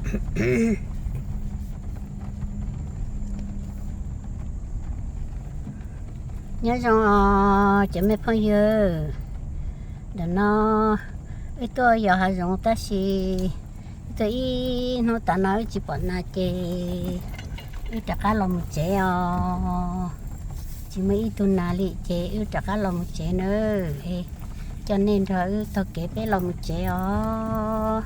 Nyob zoo cov me phooj ywg, ntawm no wb tuaj yos hav zoov tab sis wb tuaj ib hnub tas no wb tsis pom nas ces wb rov qab los mus tsev os. Tsis muaj ib tug nas li ces wb rov qab los mus tsev nawb. Coj nej nrog wb taug kev peb los mus tsev os.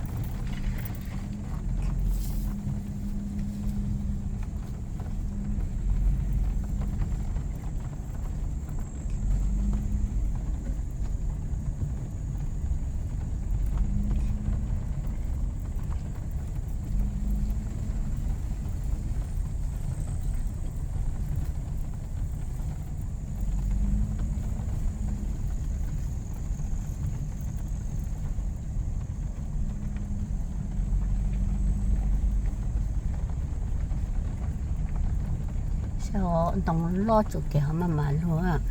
Saib ntoo loj tsuam kev ho maj mam luag.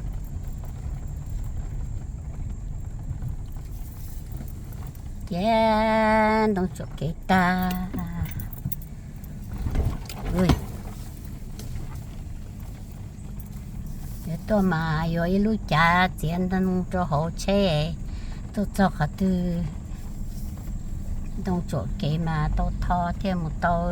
Ces ntoo tsuam kev tag. Yuav tuaj mas yuav ib lub cav txiav ntoo rau hauv tsheb, tuaj txog qhov twg ntoo tsuam kev mas tau tho thiaj mus tau.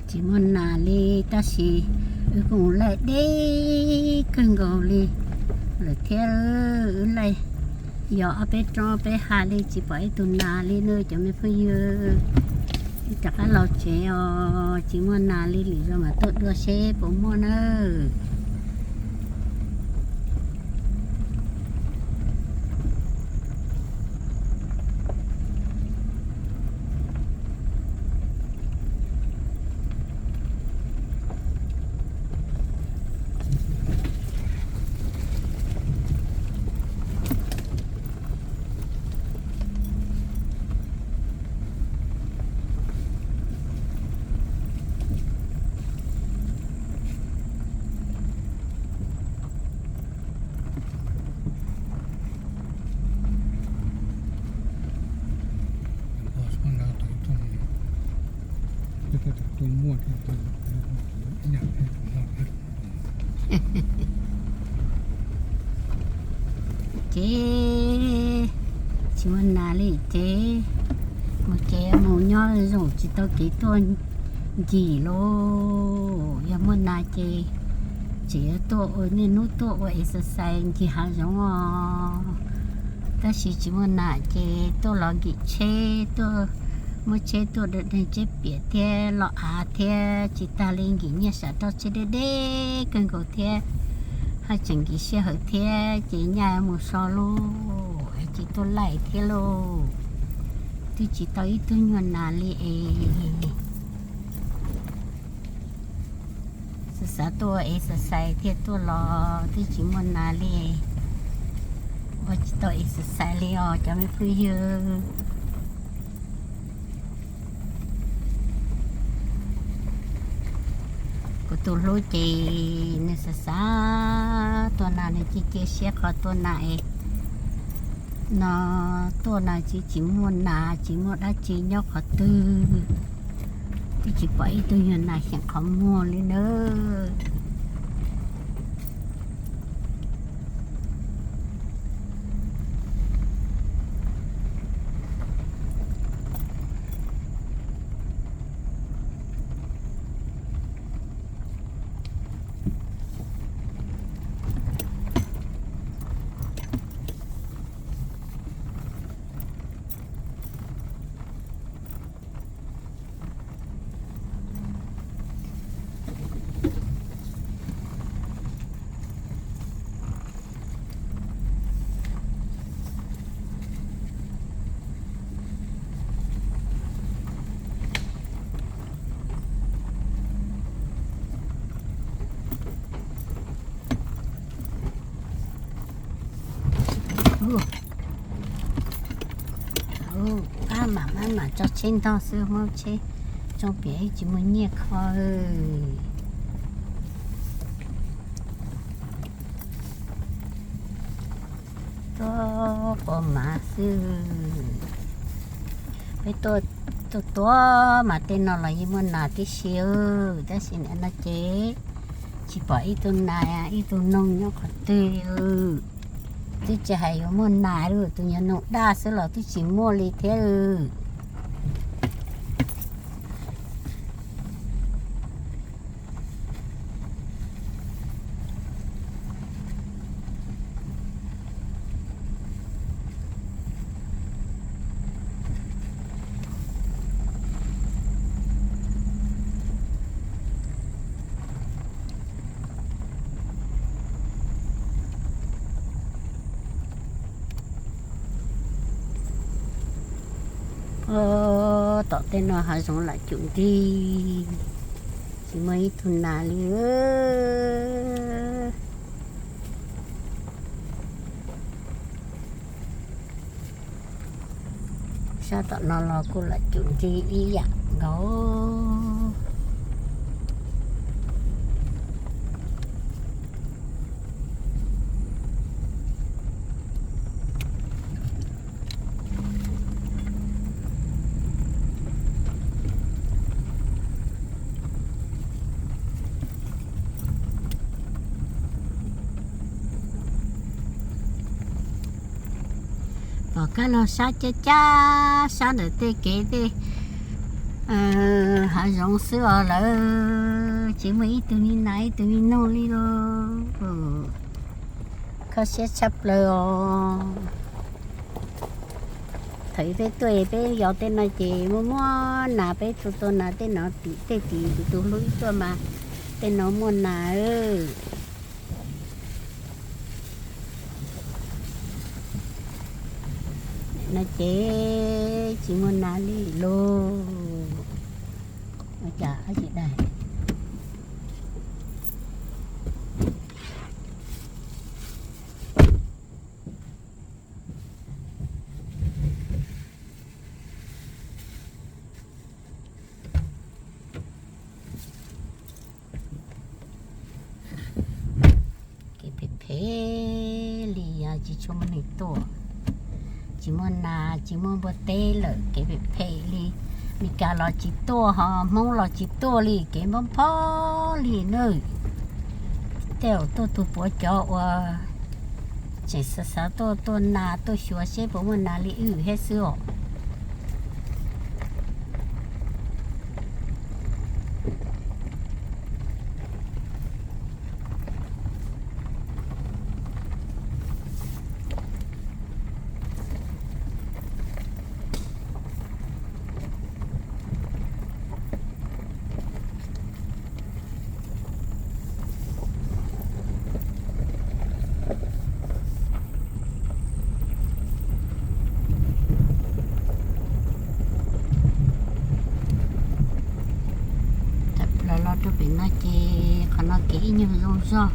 Tsis muaj nas li tab sis wb kuj laij deb kawg nkaus li lawm thiab. Wb laij yos ob peb roob ob peb hav li tsis pom ib tug nas li nawb cov me phooj ywg. Wb rov qab los tsev os, tsis muaj nas li, lwm zaus mam tuaj dua seb puas muaj nawb. Ces tsis muaj nas li ces mus ces mus nyob zoo tsis tau kev tuaj ncig lauj. Yog muaj nas ces tseem yuav tuaj ua niaj hnub tuaj ua exercise ncig hav zoov os. Tab sis tsis muaj nas ces tuaj los nkim tsheb, tuaj muab tsheb tuaj deev tsheb piam thiab los av thiab tsis tag li nkim nyiaj sam roj tsheb deb deb kawg nkaus thiab, haj tseem nkim sij hawm thiab ces nyaj mus so lauj, es tsis tuaj laij thiab lauj. Twb tsis tau ib tug nyuag nas li es xav xav tuaj ua exercise thiaj tuaj los twb tsis muaj nas li, ua tsis tau exercise li os cov me phooj ywg. Kuv tus hlub ces nws xav xav tuaj nas, nws cia cia siab qhov tuaj nas es no tuaj no tsis, tsis muaj nas tsis muaj dab tsi nyob qhov twg, twb tsis pom ib tug nyuag nas xyeem qhov muag li nawb. Tso tsheb ntog xwb, Hmoob tsheb tsoo piam tsis muaj nyiaj kho. Tuaj quas mav xwb. Peb tuaj, tuaj tuaj mas tej no los yeej muaj nas tib si, tab sis nim no ces tsis pom ib tug nas ib tug noog nyob qhov twg li. Twb tsis hais yuav muaj nas li, tus nyuag noog daj xwb los twb tsis muaj li thiab. Tom tej no hav zoov lam cum nti, tsis muaj ib tug nas li. Sab tom no los kuj lam cum nti ib yam nkaus. Pom kab laug sab cab cab sab ntawm tej kev tej hav zoov xwb os lawm, tsis muaj ib tug me nas ib tug me noog li los. Kho siab tshaj plaws os. Thaum peb tuaj peb yos tej no ces muaj muaj nas, peb tua tua nas tej no tim tej tim tus hlub ib tuaj mas tej no muaj nas. No ces tsis muaj nas li lauj. Ua cas dab tsi dai. Kev phem phem li, tsis tshua muaj neeg tuaj, tsis muaj nas tsis muaj npua teb lawm, kev phem phem li. Meskas los tsis tuaj ho Hmoob los tsis tuaj li, kev npab nphob li nawb. Tej zaum tuaj tus puav cov uas tseem xav xav tuaj tua nas tuaj xyuas seb puas muaj nas li wb thiab xwb os. Thaum plaws los rau pem no ces qhov no kev ib nyuag zoo zog,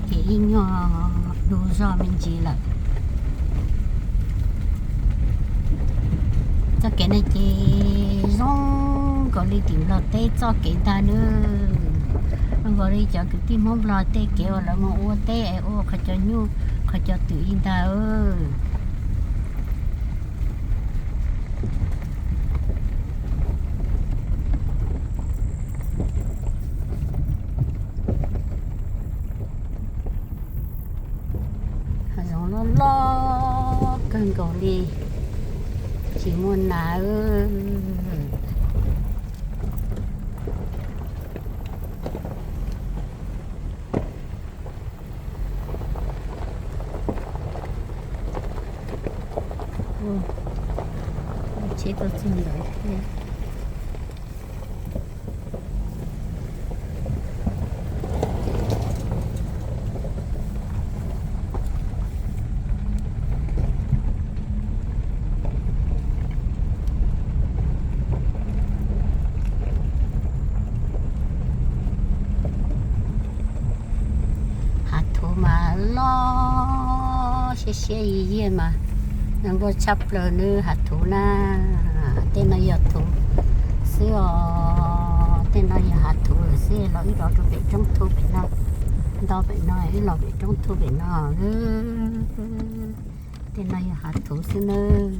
kev ib nyuag du zog me ntsis lawm. Txoj kev no ces zoo nkaus li tim Nplog teb txoj kev ntag nawb. Zoo nkaus li cov kwv tij Hmoob Nplog tej kev uas lawv mus ua teb es ua qhov cov nyuj qhov cov twm li ntag. Hav zoov loj loj kawg nkaus li, tsis muaj nas. Tsheb tuaj txog ntawd thiab. Hav thuv mas loj siab siab yiag yiag mas, zoo nkauj tshaj plaws nawb hav thuv na. Tej no yog thuv xwb os, tej no yog hav thuv lawm xwb, los wb los rau pem roob thuv pem no, nto pem no, wb los pem roob thuv pem no. Tej no yog hav thuv xwb nawb.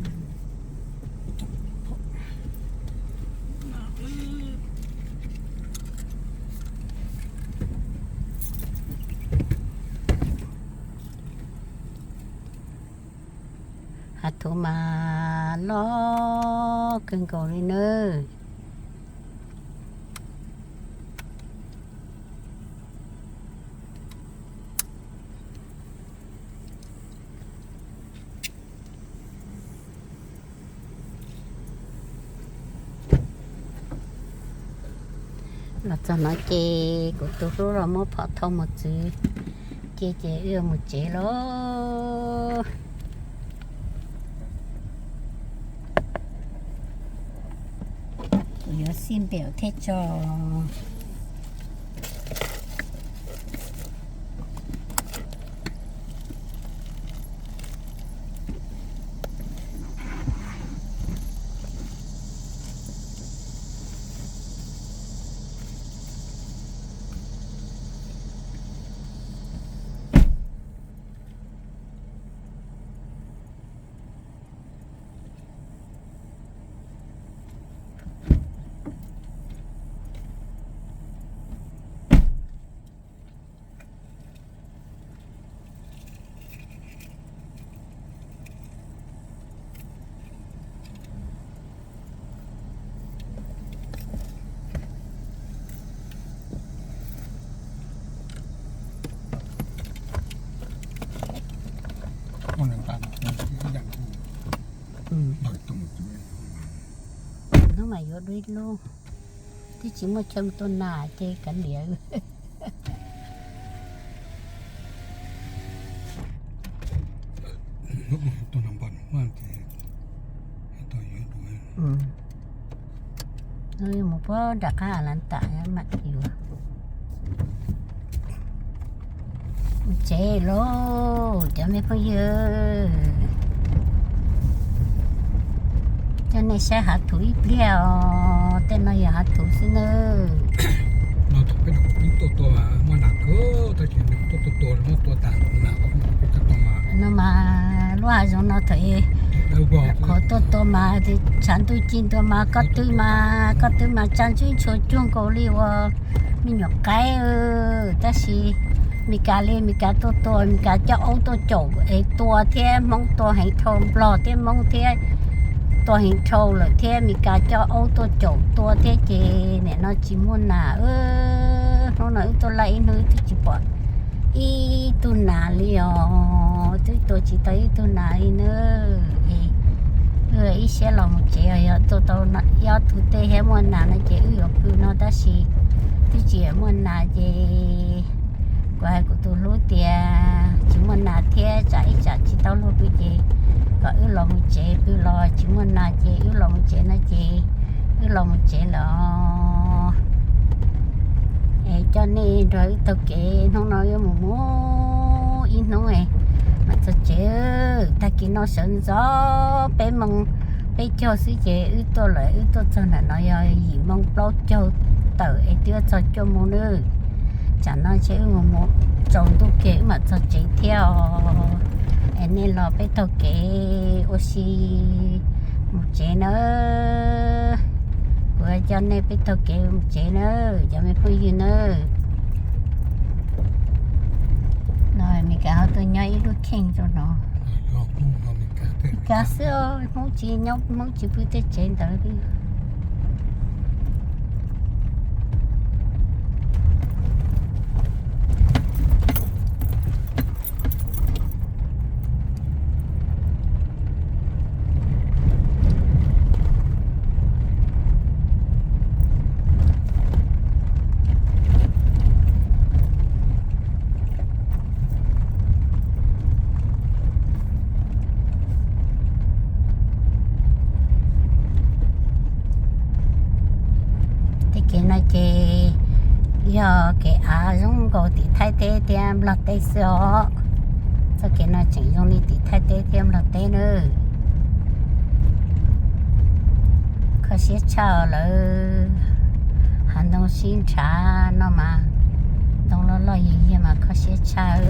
Hav thuv mas loj kawg nkaus li nawb. Los txog no ces kuv tus hlub los muab phom thauj mus txwv ces, ces wb yuav mus tsev lauj. Kuv yuav xij npeum thiab tso. Hnub mas yuav dua ib lub, twb tsis muaj chaw mus tua nas ces kav liam. Mus puag nram qab Atlantic mam yuav. Mus tsev lauj cov me phooj ywg, coj nej saib hav thuv ib pliag os, tej no yog hav thuv xwb nawb. Thaum peb tuaj tua mas muaj nas kawg, tab sis tuaj tua tua muab tua tas, nas no mas lub hav zoov no thaum qhov tuaj tua mas tshav ntuj ci ntua mas koj twb mas, koj twb mas tsa ntswb ntshua cuag nkaus li ua me nyuam qaib. Tab sis Meskas li Meskas tuaj tua, Meskas coj aub tuaj caum es tua thiab, Hmoob tua heev dhau, Nplog thiab Hmoob thiab tua heev dhau lawm thiab Meskas coj aub tuaj caum tua thiab ces nim no tsis muaj nas. Hnub no wb tuaj laij ib hnub twb tsis pom ib tug nas li os, twb tua tsis tau ib tug nas li nawb. Es wb ib siab los mus tsev os, yog tua tau ib ob tug tej thiab muaj nas no ces wb yuav pw no tab sis twb tsis muaj nas ces kuv hais kuv tus hlub tias tsis muaj nas thiab tsam ib tsam tsis tau luag pw ces kom wb los mus tsev pw, los tsis muaj nas ces wb los mus tsev no ces wb los mus tsev lawm. Es coj nej nrog wb taug kev, hnub no wb mus mus ib hnub mam txog tsev. Tag kis no sawv ntxov peb moos peb caug xwb ces wb tuaj lawm, wb tuaj txog ntawm no yog yim moos plaub caug tawm es twb txog cuaj moos nawb. Tsam no ces wb mus mus tsaus ntuj kiag wb mam txog tsev thiab os. Es nej los peb taug kev ua si mus tsev nawb. Kuv coj nej peb taug kev mus tsev nawb cov me phooj ywg nawb. No Meskas ho tuaj nyob ib lub kheej rau no. Meskas xwb, Hmoob tsis nyob, Hmoob tsis pw tej tsev ntawd li. Tej kev no ces yog kev av zoo nkaus tim Thaib teb thiab Nplog teb xwb os. Txoj kev no tseem zoo li tim Thaib teb thiab Nplog teb nawb. Kho siab tshaj lawm, hav ntoo sib nrhav no mas, ntoo loj loj yig yig mas kho siab tshaj.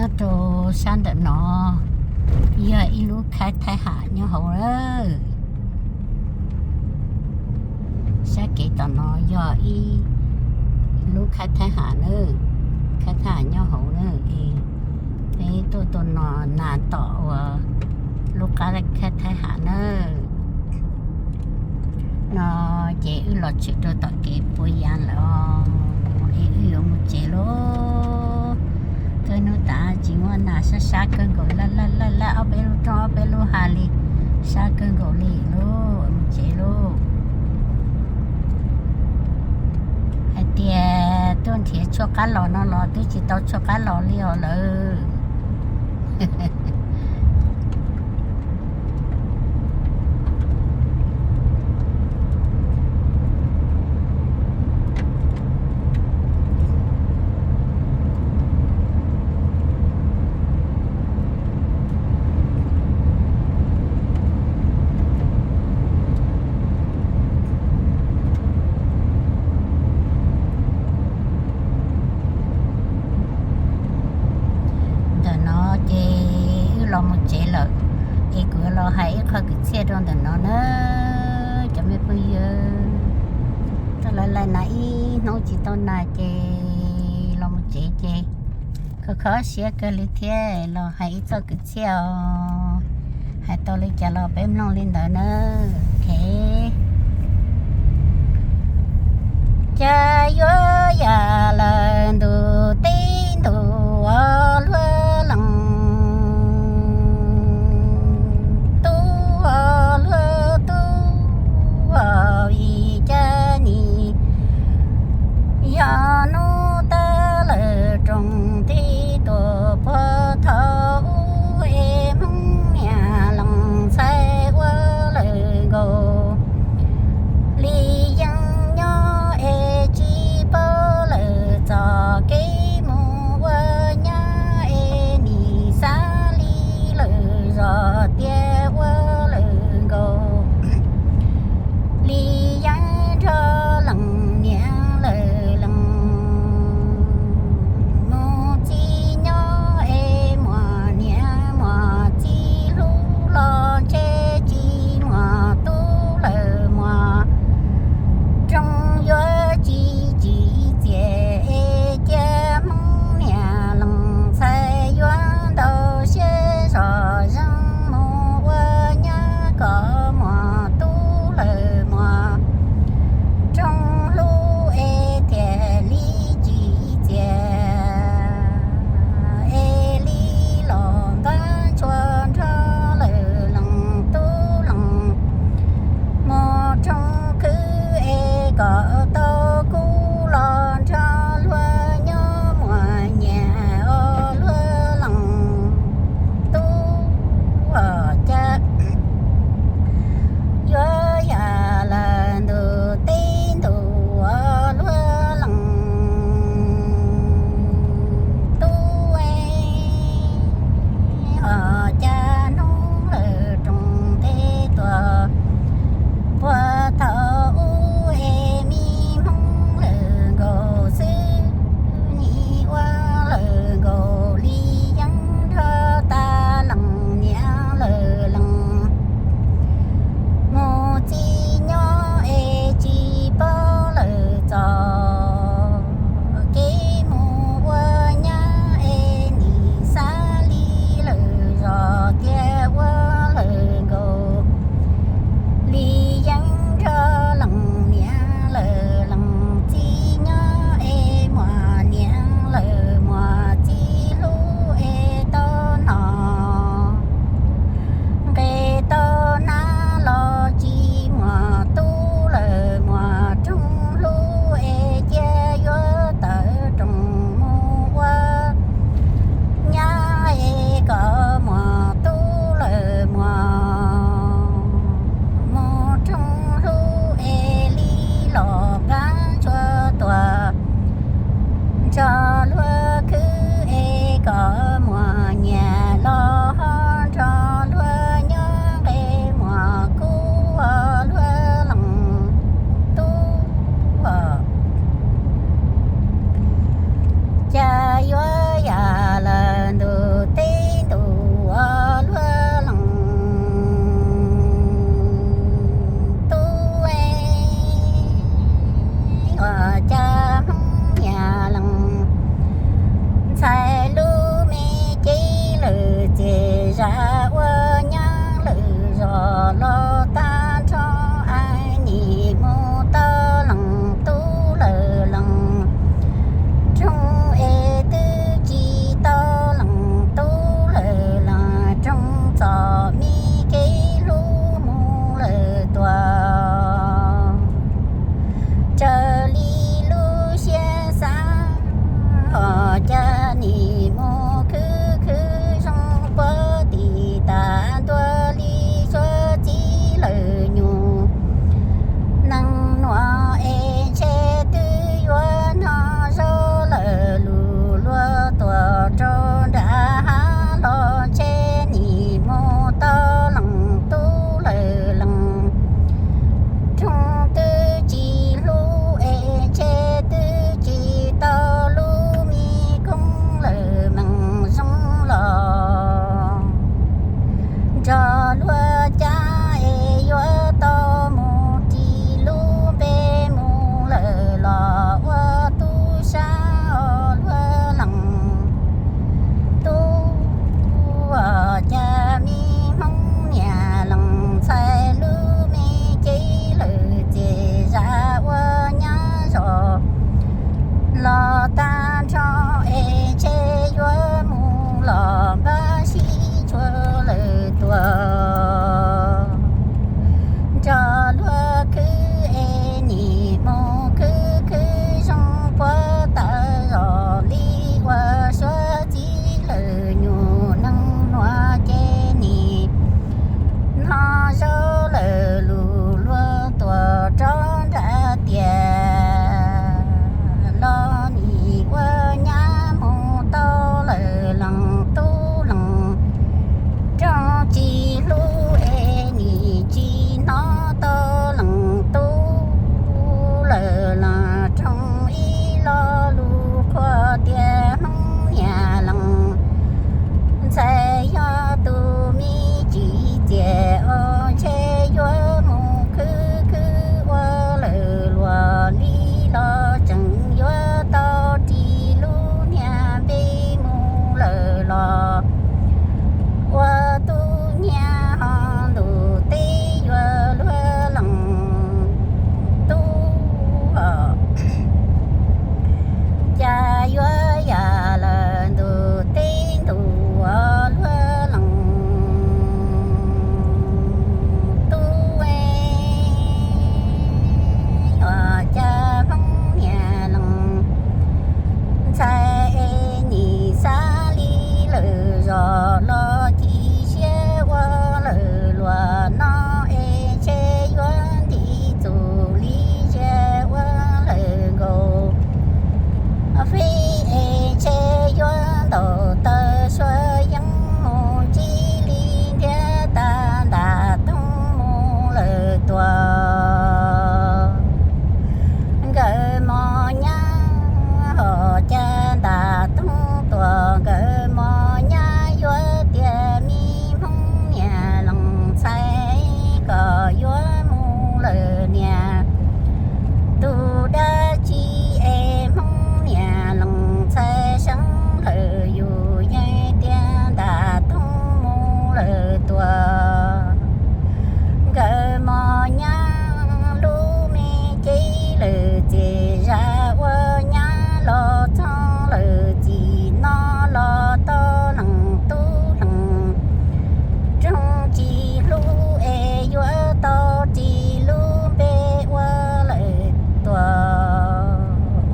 Nyob rau sab ntawm no yog ib lub khaib thaib ham nyob hauv lawm. Sab kev tom no yog ib lub khaib thaib ham na, khaib thaib ham nyob hauv na. Peb tuaj tua nas tom uas lub qab khaib thaib ham na. No ces wb los tshwm rau tom kev puas yas lawm os, es wb yuav mus tsev lauj. Kawg hnub tas tsis muaj nas, sab sab kawg nkaus, laj laj laj laj ob peb lub rooj ob peb lub hav li, sab kawg nkaus li lauj, mus tsev lauj. Hais tias tuaj nrhiav tshuaj qab los no los twb tsis tau tshuaj qab los li os lawm. Ntawm no ces wb los mus tsev lawm, es kuv los hais ib qho kwv txhiaj rau ntawm no na, cov me phooj ywg. Tau lawv laim nas ib hnub tsis tau nas ces los mus tsev ces kho kho siab kawg li thiab, los hais ib txoj kwv txhiaj os. Hais tau li cas los peb mloog li ntawd na. Ces cas yuav yam lawm ntu teb ntu ua luag lees, tub ua luag tub, vim cas nim yog hnub tag lawm roos tib tuam puag thaum ub es Hmoob niam lees ntxhais ua lawm nkaus li yeej nyob es tsis paub lawm txoj kev lawm zos los ci siab ua lawm luag no es ntshe yuav ntim txuj li ziag ua lawm nkaus. Fij es ntshe yuav ntaus taw suav yeeb mus ntsib li ntiab tas ntam toog mus lawm tuaj. Nkawd mos nyab hos cas ntam toog tuaj, nkawd mos nyab yuav tias me Hmoob niam lees ntxhais kom yuav mus lawm niam. Tus dab tsi es Hmoob niam lees ntxhais seev lawm yus yeej tias ntam toog mus lawm tuaj. Nkawd mos nyab lub me cev lawm txias zam ua nyab los txog lawm txim no los tau leej tub leej roog tsis hlub es yuav tau tsis lub npe ua lawm tuaj.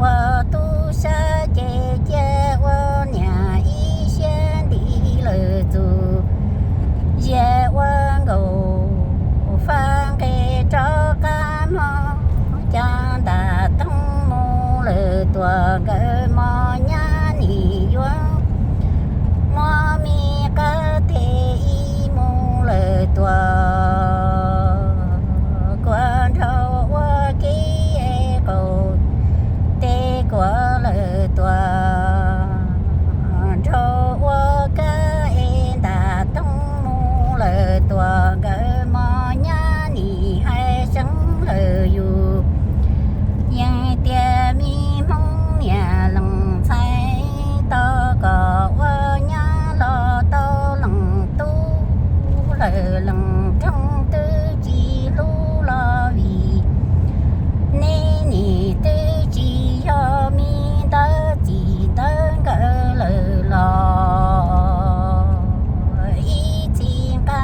Ua tub sab ces cia ua niam ib siab nti lawm txuj ziag ua nkaus. Faj nqe rov qab mog cas ntam toog mus lawm tuaj, nkawd mos nyab nim yuav muab me qab tes ib mus lawm tuaj. Kuas nrhau ua ke es qaum tes kuas lawm tuaj. Nrhau ua kab es ntam toog mus lawm tuaj, nkawd mos nyab nim hais seev lawm yus yeej tias me Hmoob niam lees ntxhais tau kom ua nyab los tau leej tub lawm leej roog twb tsis hlub los vim neb nim twb tsis yog me ntawd txim ntawd nkawd lawm los ib txhis nqa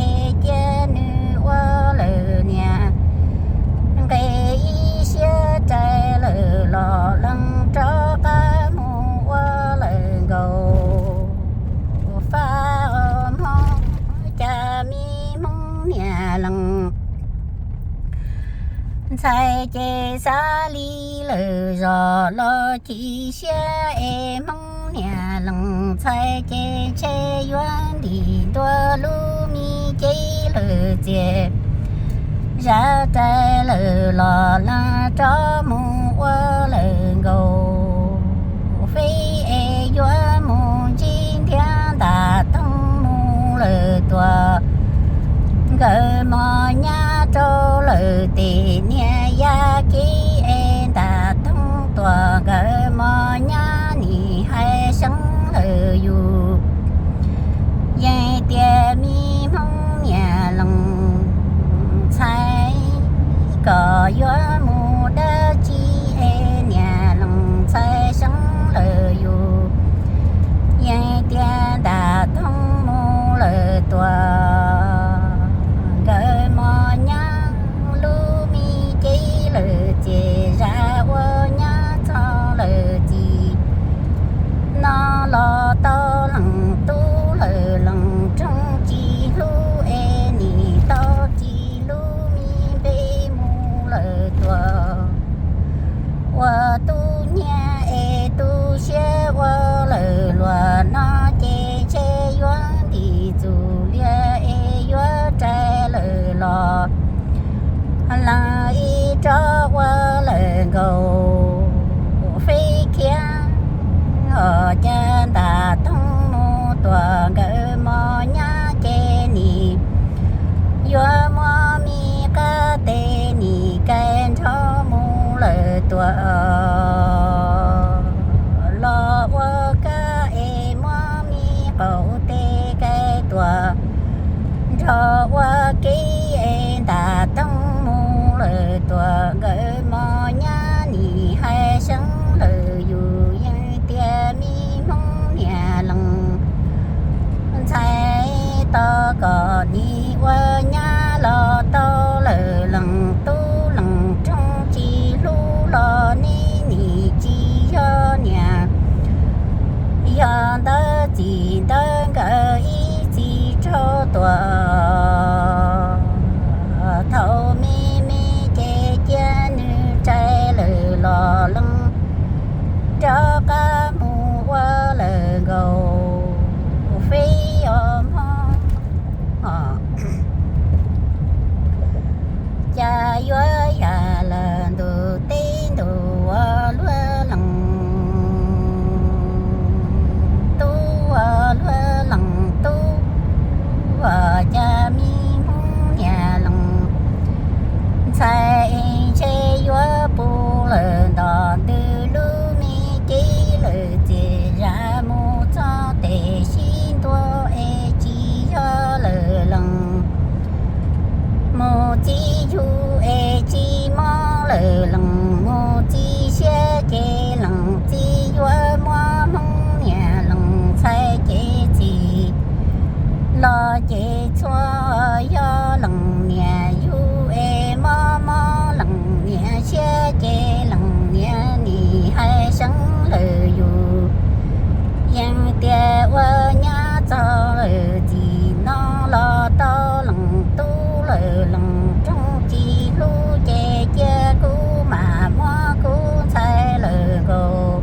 es cia nws ua lawm niam. Nqe ib siab rais lawm los lees rov qab mus ua lawm nkaus. Faj os mog cas me Hmoob niam lees ntxhais ces xav li lawm zos los ci siab es Hmoob niam lees ntxhais ces ntshe yuav ntim ntua lub me cev lawm txias zam rais lawm los lees rov mus ua lawm nkaus. Fij es yuav mus ntsib ntiab ntam toog mus lawm tuaj. Nkawd mos nyab rau lawm tes niam ya kev es ntam toog tuaj, nkawd mos nyab nim hais seev lawm yus yeej tias me Hmoob niam lees ntxhais kom yuav mus dab tsi es niam lees ntxhais seev lawm yus yeej tias ntam toog mus lawm tuaj. Nkawd mos nyab lub me cev lawm txias zam ua nyab txog lawm txim no los tau leej tub lawm leej roog tsis hlub es nim tau tsis lub me npe mus lawm tuaj. Ua tub nyiag es tu siab ua lawm luag no ces ntshe yuav ntim txuj liag es yuav rais lawm los lees ib rov ua lawm nkaus. Fij khiav os cas ntam toog mus tuaj, nkawd mos nyab ces nim yuav muab me qab tes nim kais nrhau mus lawm tuaj. Los ua kab es muab me qaum tes kais tuaj. Nrhau ua ke es ntam toog mus lawm tuaj, nkawd mos nyab nim hais seev lawm yus yeej tias me Hmoob niam lees ntxhais tau kom nim ua nyab los tau lawm leej tub leej roog tsis hlub los neb nim tsis yog niam. Yog ntawd Txiv ntawd nkawd ib txwm raug tua, thaum me me ces cia nws rais lawm los lees rov qab mus ua lawm nkaus. Fej os mog, cas yuav yam lawm ntuj teb ntuj ua luaj lees tub, ua luaj lees tub, cas me Hmoob niam lees ntxhais es ntshe yuav puv lawm ntom ntws lub me cev lawm txias zam mus txog tes sib ntua es tsis yog lawm lees. Mus txij yug es tsis mob lawm lees, mus txij siab ces lees txiv yuav muab Hmoob niam lees ntxhais ces txim los ces txhua yog lees niam yug es mob mob lees niam siab ces lees niam nim hais seev lawm yus yeej tias ua nyab txog lawm txim no los tau lees tub lawm lees roog tsis hlub ces cia kuv mam muab kuv ntxhais lawm nkaus.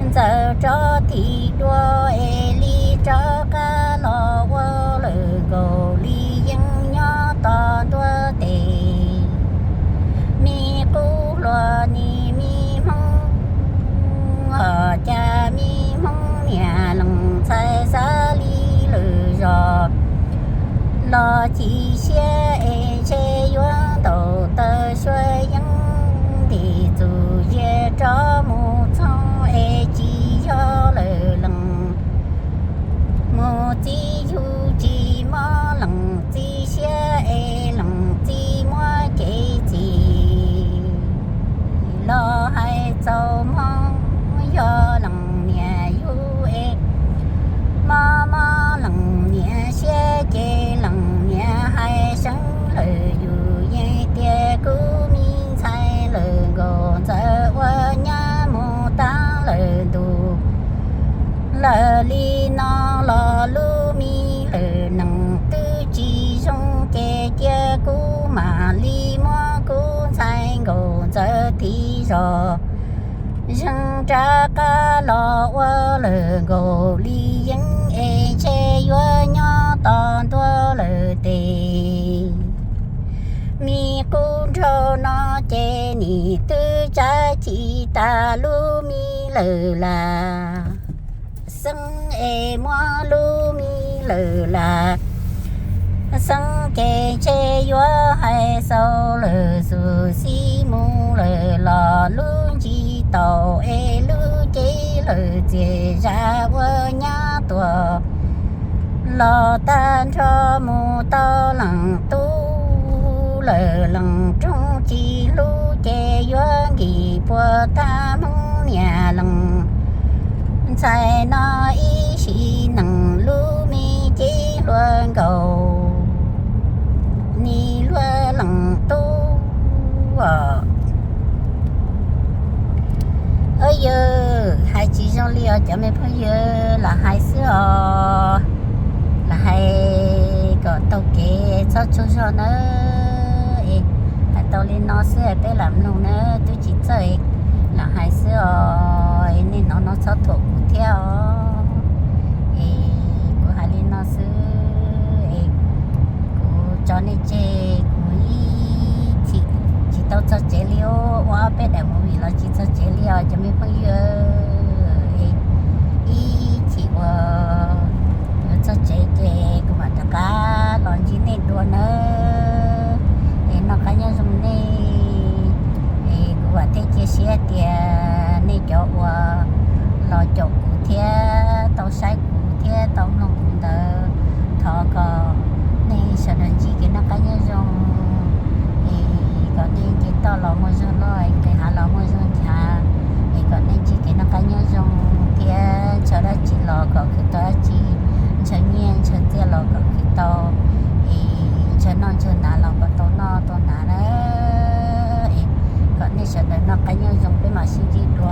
Ntxawm rov thim dua es li rov qab los ua lawm nkaus li yeej nyob tos ntua tes. Me qub hluas nim me Hmoob, cas me Hmoob niam lees ntxhais xav li lwm zos los chim siab es ntshe yuav ntaus taw suab yeeb ntim txuj zias rov mus txog es tsis yog lawm lees. Mus txij yug tsis mob lees txij siab es lees txij muab cev txim los hais txaus mog, yog lees niam yug es mob mob lees niam siab ces lees niam hais seev lawm yus yeej tias kuv me ntxhais lawm nkaus. Ntxawm ua nyab mus tag lawm ntuj lawm li no los lub me lawm nees twb tsis zoo ces cia kuv mam li muab kuv ntxhais nkaus. Ntxawm thim zos zeeg rov qab los ua lawm nkaus li yeeb es ntshe yuav nyob tos ntua lawm tes. Me qub nraug no ces nim twb tsav tsis tas lub me lawm las, xeeb es muab lub me lawm las. Xeeb ces ntshe yuav hais xaus lawm xus xib mus lawm los lub ntsis taus es lub cev lawm txias zam ua nyab tuag los tag nrho mus tau lees tub lawm lees roog tsis hlub ces yuav nkim puas tag Hmoob niam lees ntxhais no ib sim neej lub me cev hluas nkaus nim luaj lees tub os. Yawg, hais tsis zoo li os cov me phooj ywg, lam hais xwb os. Lam hais kom taug kev txhob tsaug zog nawb. Es hais tau li no xwb peb lam mloog nawb, twb tsis txawj, lam hais xwb os. Nej hnov no txhob thuam kuv thiab os. Es kuv hais li no xwb es kuv tso nej tseg, kuv ib chim tsis tau txog tsev li, ua ob peb daim movie los tsis txog tsev li os cov me phooj ywg. Ib chim uas yuav txog tsev ces kuv mam rov qab los ntsib nej dua nawb. Es noj qab nyob zoo nej. Es kuv vam thiab cia siab tias nej cov uas los caum kuv thiab tau saib kuv thiab tau mloog kuv ntawd, thov kom nej sawv daws ntsib kev noj qab nyob zoo. Es kom nej nce toj los muaj zog loj, nqis hav los muaj zog nchav. Es kom nej ntsib kev noj qab nyob zoo thiab ntshaw dab tsi los kom khwv tau dab tsi, ntshaw nyiaj ntshaw txiaj los kom khwv tau, es ntshaw noj ntshaw hnav los kom tau noj tau hnav na. Es kom nej sawv daws noj qab nyob zoo, peb mam sib ntsib dua.